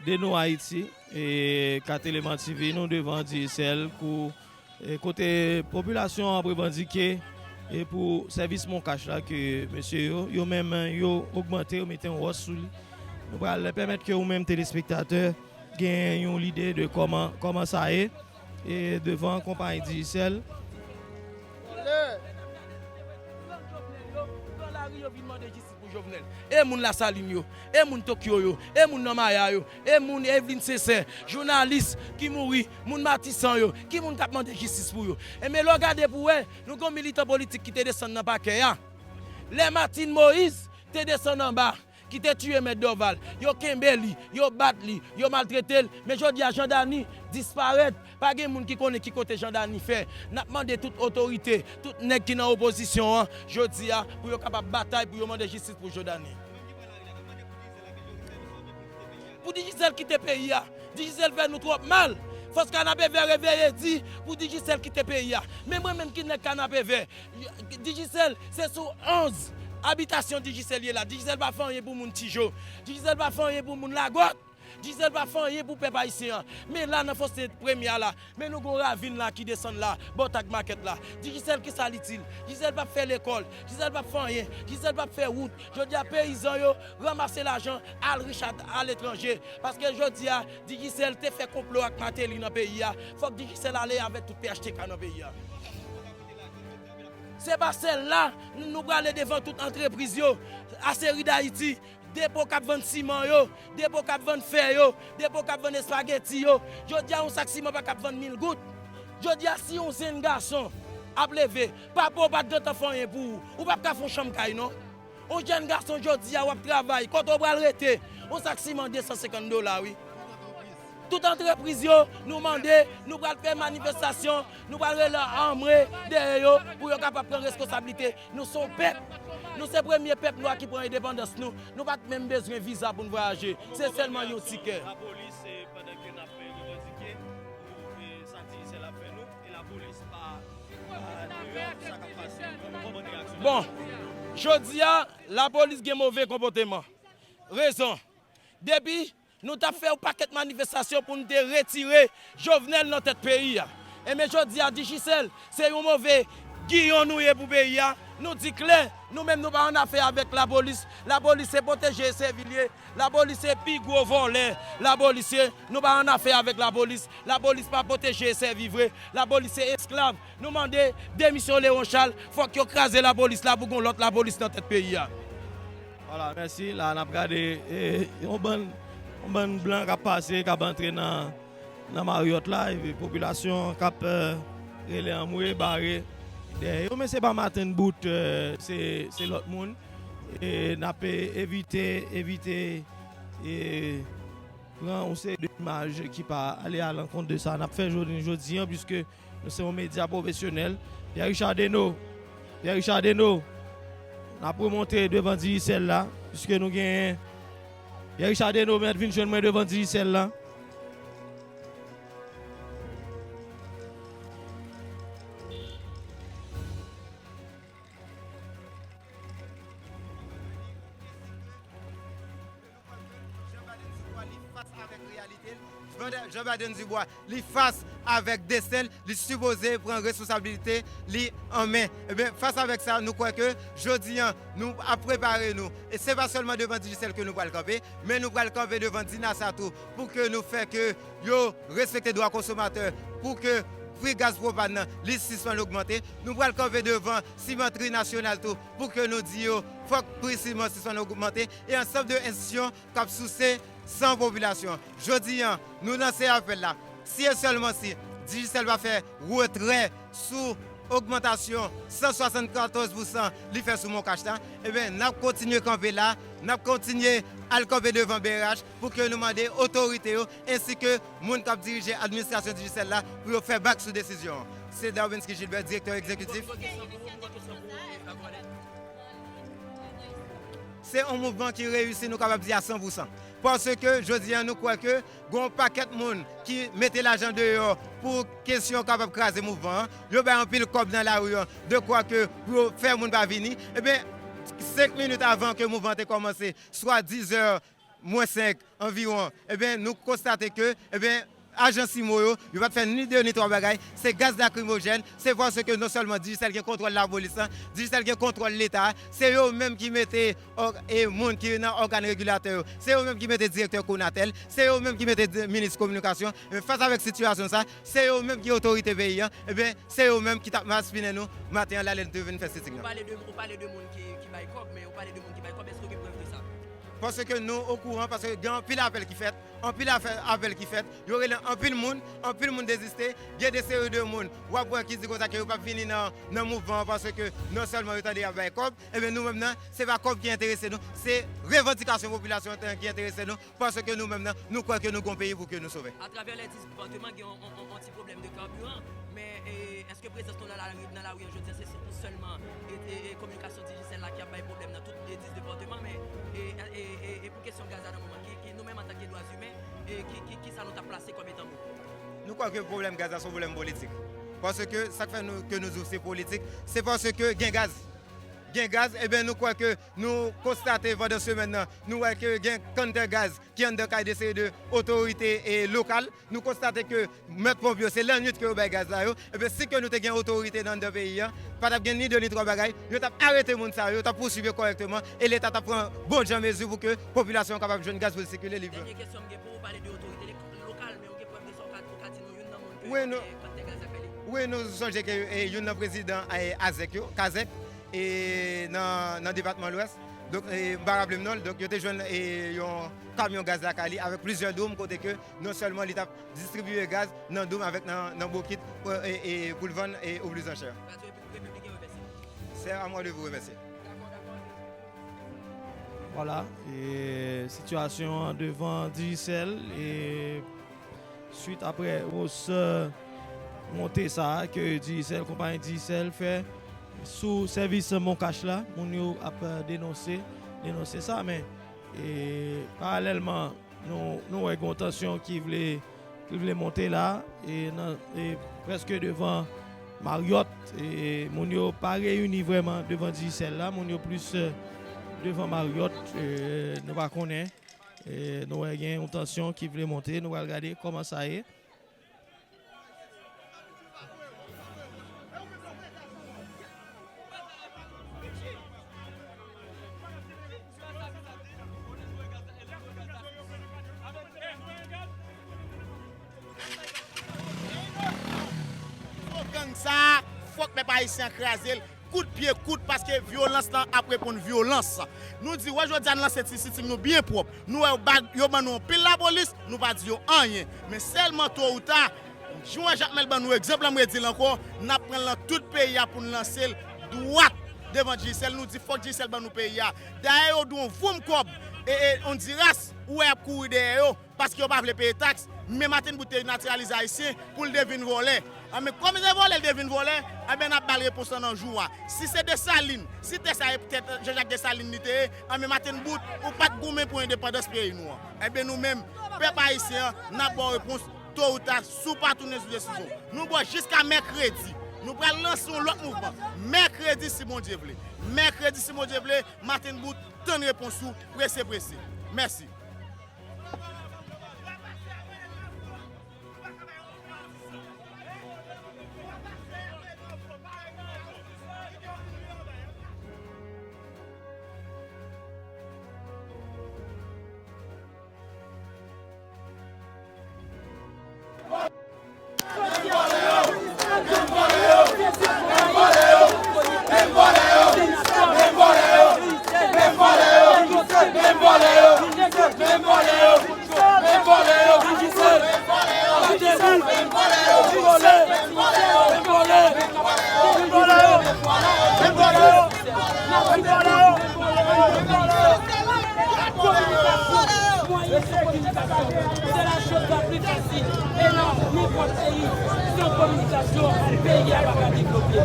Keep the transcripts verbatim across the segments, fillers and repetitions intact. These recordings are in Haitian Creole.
De Nou Ayiti, e, Kat Eleman T V, nou devan Digicel kou, e, kote popilasyon ap revandike, e, pou sèvis Moncash la ke mesye yo, yo menm yo ogmante, yo mete yon wòch sou li. Nou pral pèmèt ke ou menm telespektatè gen yon lide de kòman, kòman sa ye, e, devan konpayi Digicel. Pran lari yo vin mande jistis pou Jovenel. E moun Lasalin yo, e moun Tokyo yo, e moun nan Maya yo, e moun Eveline Sincère, jounalis ki mouri, moun Matisan yo, ki moun k ap mande jistis pou yo. Enben lè w gade pou wè, nou gen yon militan politik ki te desann nan pakè a. Lè Martine Moïse te desann anba, ki te tiye Mèt Dorval, yo kenbe li, yo bat li, yo maltrete l, men jodi a Jean Dany disparèt. Pa gen moun ki konnen ki kote Jean Dany fè. N ap mande tout otorite, tout nèg ki nan opozisyon an, jodi a, pou yo kapab batay, pou yo mande jistis pou Jean Dany. Pou Digicel kite peyi a. Digicel fè nou twòp mal. Fòs Kanapevè reveye di pou Digicel kite peyi a. Men mwen menm ki nèg Kanapevè, Digicel se sou onz abitasyon Digicel ye la. Digicel pa fè anyen pou moun Tijo. Digicel pa fè anyen pou moun Lagòt. Digicel pa fè anyen pou pèp ayisyen an. Men la nan Fosne Premye a la, men nou gon ravin la ki desann la, bò Tag Makèt la. Digicel kisa l itil? Digicel p ap fè lekòl. Digicel p ap fè anyen. Digicel p ap fè wout. Jodi a peyizan yo ranmase lajan, al rich a- aletranje. Paske jodi a Digicel te fè konplo ak Martelly nan peyi a. Fòk Digicel ale avèk tout P H T K nan peyi a. Se pa sèl la, nou prale devan tout antrepriz yo, Aceri Dayiti, depo k ap vann siman yo, depo k ap vann fè yo, depo k ap vann espageti yo. Jodi a yon sak siman pa ka ap vann mil goud. Jodi a si yon jenn gason ap leve, papa w pa t gentan fè anyen pou ou, ou p ap ka fè yon chanm kay non. Yon jèn gason jodi a w ap travay, kote w pral rete? Yon sak siman de san senkant dola wi. Tout antrepriz yo, nou mande, nou pral fè manifestasyon, nou pral rele anmwe dèyè yo pou yo kapab pran reskonsablite. Nou se yon pèp, nou se premye pèp nwa ki pran endepandans nou. Nou pa t menm bezwen viza pou n vwayaje, se sèlman yon tikè. Lapolis, eh, pandan ke n ap, eh, revandike pou, eh, sa Digicel ap fè nou, e lapolis pa, pa deyò sa k ap pase. Kòman, kòman reyaksyon? Bon, jodi a, lapolis gen move konpòteman. Rezon, depi nou t ap fè yon pakèt manifestasyon pou n te retire Jovenel nan tèt peyi a. Enben jodi a, Digicel, se yon move giyon nou ye pou peyi a. Nou di klè, nou menm nou pa annafè avèk lapolis. Lapolis se pwoteje e sèvi l ye. Lapolis se pi gwo vòlè. Lapolis se, nou pa annafè avèk lapolis. Lapolis pa pwoteje e sèvi vre. Lapolis se esklav. Nou mande demisyon Léon Charles, fòk yo kraze lapolis la pou gon lòt lapolis nan tèt peyi a. Vwala, mèsi. La n ap gade, eh, yon bann, yon bann blan k ap pase, k ap antre nan, nan Marriott la, epi popilasyon k ap, eh, rele anmwe, bare dèyè yo. Men se pa Martin Boot, eh, se, se lòt moun. E n ap, eh, evite, evite, eh, pran yon seri de imaj ki pa ale alankont de sa n ap fè jodi, jodi an, piske nou se yon medya pwofesyonèl. Pierre Richard Deno, Pierre Richard Deno, n ap remonte devan Digicel la, piske nou genyen Pierre Richard Deno mèt vin jwenn mwen devan Digicel la. Jean Biden Dubois, li fas avèk reyalite l. Jean Biden Dubois, li fas avèk desten l. Li sipoze pran responsabilite li an men. Ebyen, fas avèk sa, nou kwè ke jodi a, nou ap prepare nou. E se pa sèlman devan Digicel ke nou pral kanpe, men nou pral kanpe devan Dinasa tou, pou ke nou fè ke yo respekte dwa konsomatè, pou ke pri gaz pwopàn nan, li sispann ogmante. Nou pral kanpe devan Simantri Nasyonal tou, pou ke nou di yo, fòk pri siman sispann ogmante, e ansanm de enstitisyon k ap souse san popilasyon. Jodi a, nou lanse apèl la. Si e sèlman si Digicel pa fè retrè sou ogmantasyon san swasannkatòz pousan li fè sou Moncash la, ebyen, n ap kontinye kanpe la, n ap kontinye al kanpe devan B R H pou ke nou mande otorite yo, ensi ke moun k ap dirije administrasyon Digicel la, pou yo fè bak sou desizyon an. Se Darwensky Gilbert, direktè egzekitif. Se yon mouvman ki reyisi, nou kapab di a san pousan. Paske, jodi a, nou kwè ke gen yon pakèt moun ki mete lajan deyò pou kesyon kapab kraze mouvman an. Yo bay anpil kòb nan lari an, de kwa ke pou yo fè moun pa vini. Ebyen, senk minit avan ke mouvman te kòmanse, swa dizè, mwens senk anviwon, ebyen, nou konstate ke, ebyen, ajan CIMO yo, yo pa t fè ni de ni twa bagay, se gaz lakrimojèn, se paske non sèlman Digicel gen kontwòl lapolis lan, Digicel gen kontwòl Leta, se yo menm ki mete ò-, e moun ki nan ògàn regilatè yo, se yo menm ki mete direktè Konatel, se yo menm ki mete di-, minis kominikasyon. E fas avèk sitiyasyon sa, se yo menm ki otorite peyi an, ebyen, se yo menm ki t ap maspinen nou maten an lè nou te vin fè siting nan. Ou pale de, ou pale de moun ki, ki bay kòb, men ou pale de moun ki bay kòb, èske w gen prèv de sa? Paske nou okouran, paske gen anpil apèl ki fèt, anpil afè, apèl ki fèt, yo rele anpil moun, anpil moun deziste, gen de seri de moun, w ap wè ki di konsa ke yo p ap vini nan, nan mouvman an, paske non sèlman yo tande y ap bay kòb, ebyen nou menm nan, se pa kòb ki enterese nou, se revandikasyon popilasyon an ki enterese nou, paske nou menm nan, nou kwè ke nou gon peyi pou ke nou sove. Atravè lè dis depatman, gen yon, yon, yon, yon ti pwoblèm de kabiran, men, e, èske prezans nou nan lari, nan lari an jodi a, se sou, sèlman, e, e, e, kominikasyon Digicel la ki ap bay pwoblèm nan tout, e, dis depatman, men, e, e, e, e pou kesyon gaz la nan moman, ki, ki nou menm antanke dwa imen, e, ki, ki, kisa nou t ap plase kòm etan mo? Nou kwè ke pwoblèm gaz la se yon pwoblèm politik. Paske sa k fè nou, ke nou di w se politik, se paske gen gaz. Gen gaz, ebyen nou kwè ke nou konstate pandan semèn nan, nou wè ke gen kantè gaz ki anndan kay de seri de otorite e lokal. Nou konstate ke mèt ponp yo, se lannwit ke yo bay gaz la yo. Ebyen, si ke nou te gen otorite nan anndan peyi an, pa t ap gen ni de ni twa bagay. Yo t ap arete moun sa yo, yo t ap pouswiv yo kòrèkteman, e Leta t ap pran bon jan mezi pou ke popilasyon an kapab jwenn gaz pou l sikile libreman. Dènye kesyon m gen pou ou, pale de otorite le-, lokal, men ou gen prèv de sa, ou ka, ou ka di nou youn nan moun ke, wi, nou, e, kantè gaz la fè li? Wi, nou sonje ke, e, youn nan prezidan, e, azèk yo, kazèk, e, nan, nan depatman Lwès. Donk, e, m pa raple m non l. Donk, yo te jwenn, e, yon kamyon gaz lakay li avèk plizyè doum kote ke non sèlman li t ap distribiye gaz nan doum avèk nan, nan bokit, e, e, pou l vann, e, au plus cher. Radio Repiblik Repibliken remèsye. C'est à moi de vous remercier. Vwala, e, sitiyasyon an devan Digicel, e, swit aprè wos, e, monte sa a ke Digicel, konpayi Digicel fè sou sèvis Moncash la, moun yo ap, e, denonse, denonse sa, men, e, paralèlman, nou, nou wè gen yon tansyon ki vle, ki vle monte la, e nan, e prèske devan Marriott, e moun yo pa reyini vrèman devan Digicel la, moun yo plis, e, devan Marriott, e, nou pa konnen, e nou wè gen yon tansyon ki vle monte, nou pral gade kòman sa ye. Gang sa, fòk pèp ayisyen an kraze l. Kout pye, kout, paske vyolans lan ap reponn vyolans. Nou di, wè, jodi a n lanse ti siting nou byen pwòp. Nou wè yo ba, yo ban nou anpil lapolis, nou pa di yo anyen. Men sèlman to ou ta, jan Jakmèl ban nou egzanp lan, m redi l ankò, n ap pran l nan tout peyi a pou n lanse l dwat devan Digicel. Nou di fòk Digicel ban nou peyi a. Dayè yo dwe yon voum kòb, e, e, Ondiras, ou wè y ap kouri dèyè yo. Paske yo pa vle peye taks, men Martin Boot te natiralize ayisyen pou l te vin vòlè. Anben, kòm se vòlè l te vin vòlè, anben, n ap ba l repons lan nan jou a. Si se Desalin, si tè sa e tèt Jean Jacques Dessalines li te ye, anben, Martin Boot, ou pa t goumen pou endepandans peyi nou an. Anben, nou menm, pèp ayisyen an, n ap ba w repons to ou ta, si w pa tounen sou desizyon w. Nou ba w jiska mèkredi. Nou pral lanse yon lòt mouvman. Mèkredi, si Bondye vle. Mèkredi, si Bondye vle, Martin Boot, tann repons ou, prese, prese. Mèsi. Kominikasyon, se la chose la pli fasil. E nan nenpòt peyi, san kominikasyon, peyi a pa ka devlope.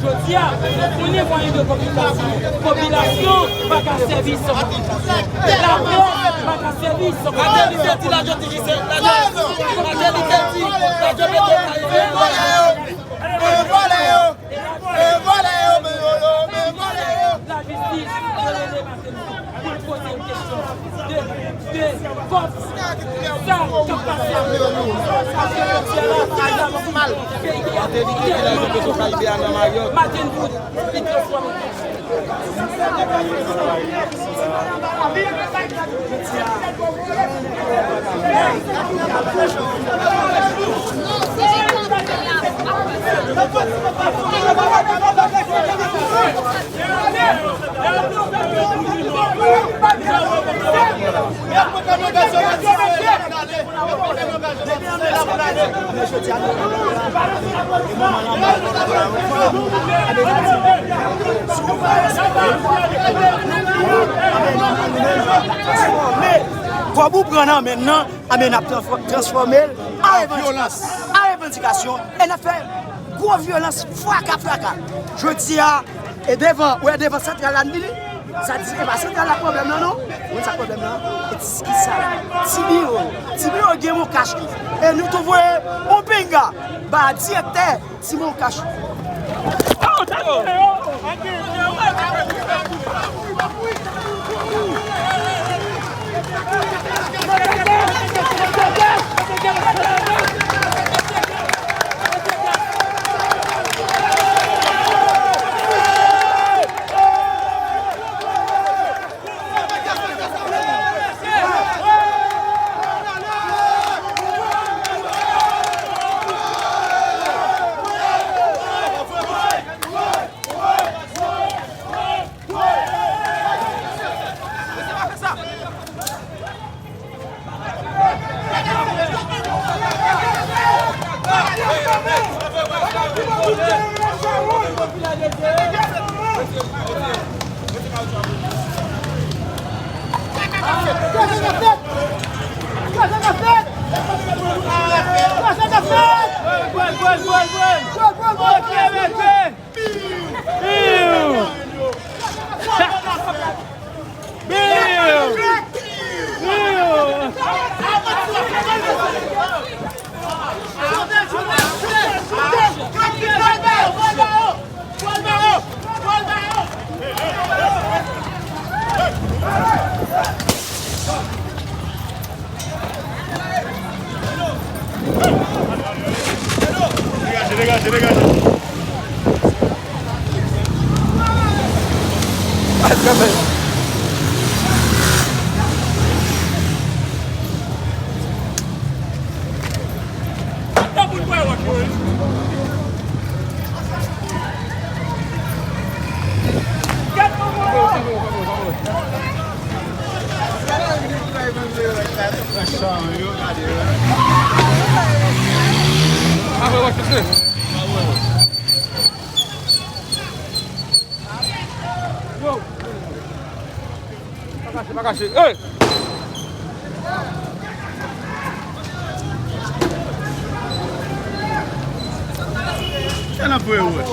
Jodi a, nou konnen mwayen de kominikasyon. Popilasyon pa ka sèvi san kominikasyon. Laprès pa ka sèvi san kominikasyon. Mateli te di, radyo Digicel, radyo, Mateli te di, radyo Metro Karibyen. Men vòlè yo! Men vòlè yo! Men vòlè yo! Men vòlè yo! Lajistis te rele Mateli pou l poze yon kesyon. de, de, kòb sa k ap pase a. Paske yo di a la, sa y ap mal. Peyi a tèlman mal. Matin bout, li transfòme. Kòb ou pran nan men n nan, anben, n ap transfò-, transfòme l an revandikasyon. An revandikasyon, e n ap fè gwo vyolans, fraka, fraka. Jodi a, e devan, ou wè devan santral la n vini. Sa di, se pa santral la pwoblèm nan, non. Ou konn sa pwoblèm nan? E ti, ki sa? Ti biwo. Ti biwo gen Moncash li. E nou tou voye yon pinga ba direktè Ti Moncash. Degaje, degaje, degaje. Pa kache, pa kache. Hey! Kè n ap voye wòch.